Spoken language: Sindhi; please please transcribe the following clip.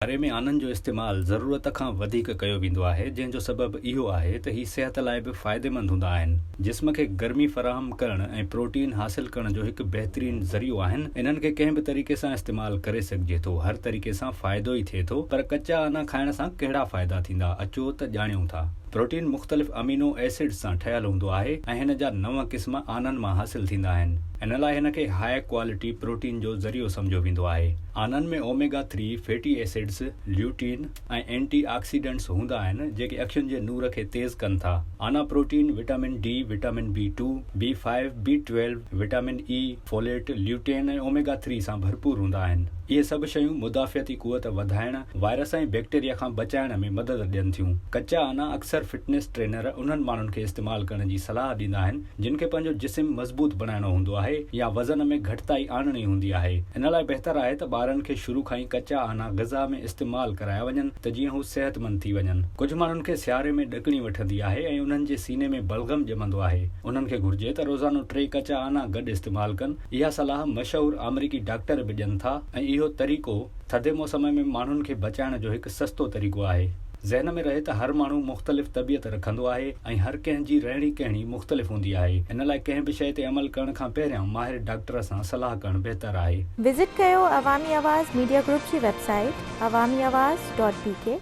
سياري ۾ آنن جو استعمال ضرورت کان وڌيڪ ڪيو ويندو آهي، جنهن جو سبب اهو آهي ته هي صحت لاء به فائديمند هوندا آهن. جسم کي گرمي فراهم ڪرڻ ۽ پروٽين حاصل ڪرڻ جو هڪ بهترين ذريعو آهن. انهن کي ڪنهن به طريقي سان استعمال ڪري سگهجي ٿو. هر طريقي سان فائدو ئي ٿئي ٿو، پر ڪچا آنا کائڻ سان ڪهڙا فائدا ٿيندا؟ اچو ته ڄاڻيون ٿا. پروٽين مختلف امينو ايسڊز سان ٺهيل هوندو آهي ۽ هن جا نو قسم آنن مان حاصل ٿيندا آهن. ان لاء هن کي هاء ڪوالٽي پروٽين جو ذريعو سمجهيو ويندو آهي. آنن ۾ omega three fatty acids, lutein ۽ antioxidants هوندا آهن جيڪي اکين جي نور کي تيز ڪن ٿا. آنا protein, vitamin D, vitamin B two, B five, B twelve, vitamin E, folate, lutein ۽ omega three سان ڀرپور هوندا آهن. اهي سڀ شيون مدافعتي قوت وڌائڻ، وائرس ۽ بيڪٽيريا کان بچائڻ ۾ مدد ڏين ٿيون. ڪچا آنا اڪثر فٽنيس ٽرينر انهن ماڻهن کي استعمال ڪرڻ جي صلاح ڏيندا آهن جن کي پنهنجو جسم مضبوط بڻائڻو هوندو آهي يا وزن ۾ گهٽتائي آڻڻي هوندي آهي. ان لاء بهتر آهي ته ٻارن کي شروع کان ئي ڪچا آنا غذا ۾ استعمال ڪرايا وڃن ته جيئن هو صحتمند ٿي وڃن. ڪجهه ماڻهن کي سياري ۾ ڏڪڻي وٺندي آهي ۽ انهن جي سيني ۾ بلغم ڄمندو آهي. انهن کي گهرجي ته روزانو ٽي ڪچا آنا گڏ استعمال ڪن. اها صلاح مشهور آمريڪي ڊاڪٽر به ڏين ٿا ۽ اهو طريقو ٿڌي موسم ۾ ماڻهن کي بچائڻ جو هڪ سستو طريقو آهي. ذهن ۾ رهي ته هر ماڻهو مختلف طبيعت رکندو آهي ۽ هر ڪنهن جي رهڻي ڪهڻي مختلف هوندي آهي، ان لاء ڪنهن به شيء تي عمل ڪرڻ کان پهريان ماهر ڊاڪٽر سان صلاح ڪرڻ بهتر آهي. وزٽ ڪيو عوامي آواز ميڊيا گروپ جي website Awami Awaz dot B K.